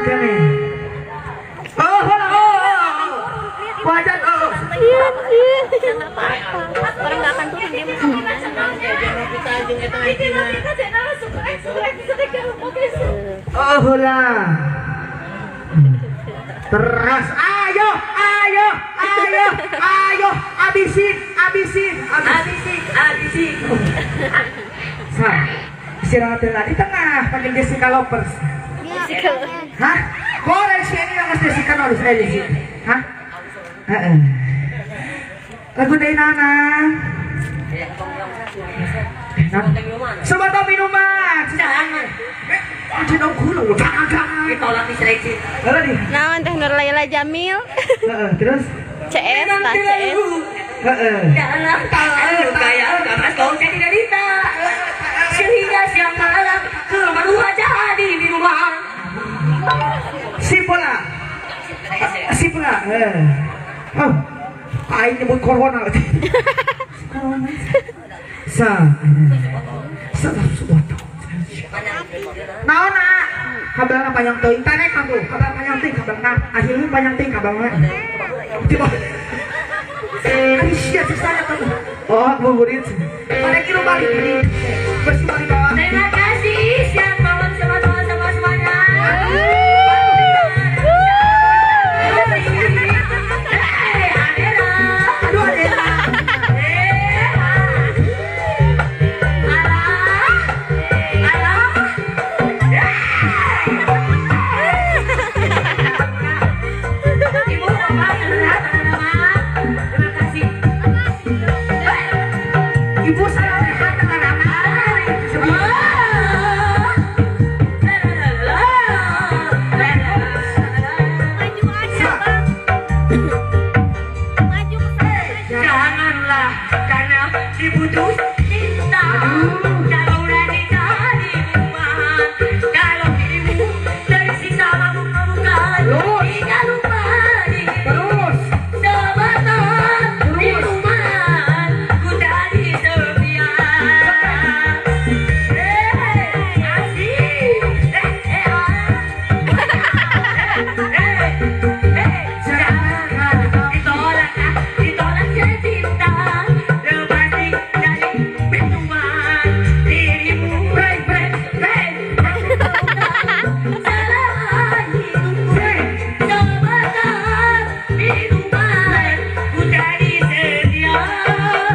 kene. Oh, oh, wajan oh. Iya, enggak apa-apa. Orang enggak akan turun dia. Oh lah. Terus ayo, ayo, ayo, ayo, habisin, habisin, habisin, habisin. Sa, istirahat di tengah pakai Jessica Lovers. Hah? Boleh sih ini yang Mas Jessica nulis aja sih. Hah? Heeh. Lagu dari Nana. Sobat minuman. Jangan. Jangan gulu, jangan. Ditolak diseleksi. Naon teh Nur Laila Jamil. Heeh, terus CS tah CS. Heeh. Dalam tangan kayak gamas kau jadi derita. Sehingga siang malam kemaruan jadi minuman. Si bola. Si bola. Heeh. Oh. Aing nyebut corona. Corona. Sa. Sa. Naon nak? Kabelna panjang teuing tanek kamu. Kabel panjang teuing kabelna. Akhirnya panjang teuing kabelna. Tiba. Ari sia sesana kamu. Oh, buburit. Pada kilo balik ini. Bersih balik bawah. Terima kasih siang malam sama sama semuanya. Aduh, Adela. Ibu saya sehat dengan anak. Maju aja, Bang. Maju ke sana. Janganlah karena diputus cinta. Kalau jadi minuman, kalau dirimu tersisa mabuk-mabukan, hingga lupa diri. Terus. Sebatang minuman, ku jadi sepian. Asik. Jangan ditolak, ditolak cinta. Lepas jadi minuman, dirimu break, break, break. Salah hidupku, sebatang minuman, ku jadi setia.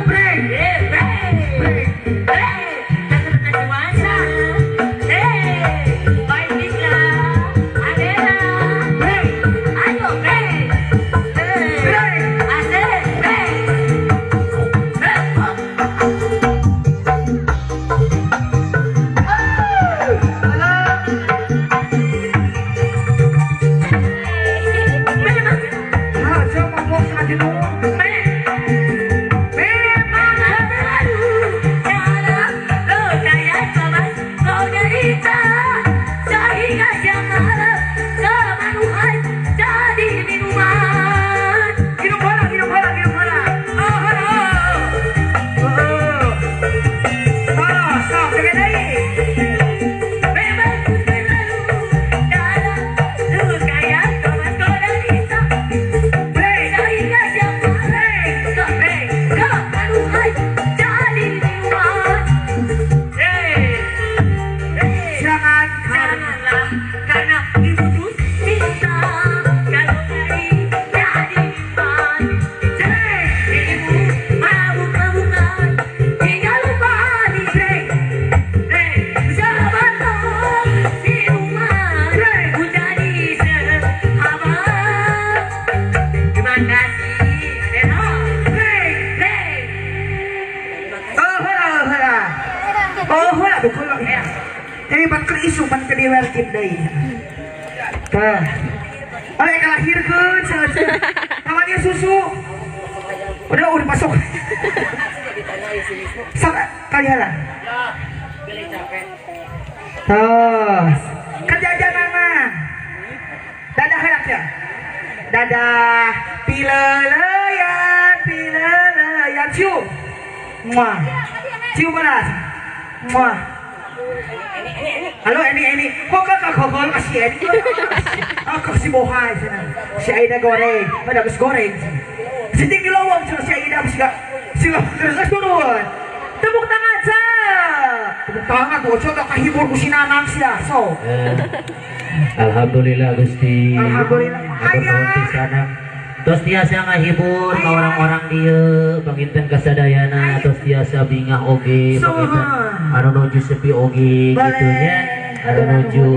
Break. Break, Break. break. Teman-teman semuanya. Baik Bisla, Adela. Break. Ayo break. Break. Asik, break. Break. Memang, Ah, saya ngomong sama Dino. memang terlalu dalam luka yang kemas kau derita, sehingga siang malam kemanuhan jadi minuman. Hidup bola, hidup bola, hidup bola. Oh, oh, oh. Oh, sok, sekali lagi. Memang ku terlalu dalam luka yang kemas kau derita, Break. sehingga siang malam kemanuhan jadi minuman. Jangan Janganlah karena diputus cinta, kalau dari jadi minuman. Dirimu mabuk-mabukan hingga lupa diri. Sebatang minuman, ku jadi sahabat. Terima kasih, Adela. Break. Break. Oh, hola, hola. Oh, hola, betul. Ini pan keur isu pan keur diwerkip deui. Tah. Oleh kalahirkeun saeuceun. Namanya susu. Udah udah masuk. Sok kali heula. Tos. Kejajanana. Dadah heula ya. Dadah pileleyan, pileleyan cium. Muah. Cium beras. Muah. Halo Eni kok kakakokol kasih Eni aku si Bohai si Aida goreng pada habis goreng si tinggi lowong si Aida habis gak si terus turun tepuk tangan sa tepuk tangan bocor gak kahibur ku si Nanang sih so alhamdulillah Gusti alhamdulillah ayah tos tiasa ngahibur ka orang-orang dieu panginten kasadayana tos tiasa bingah oge panginten anu nuju sepi oge gitu nya anu nuju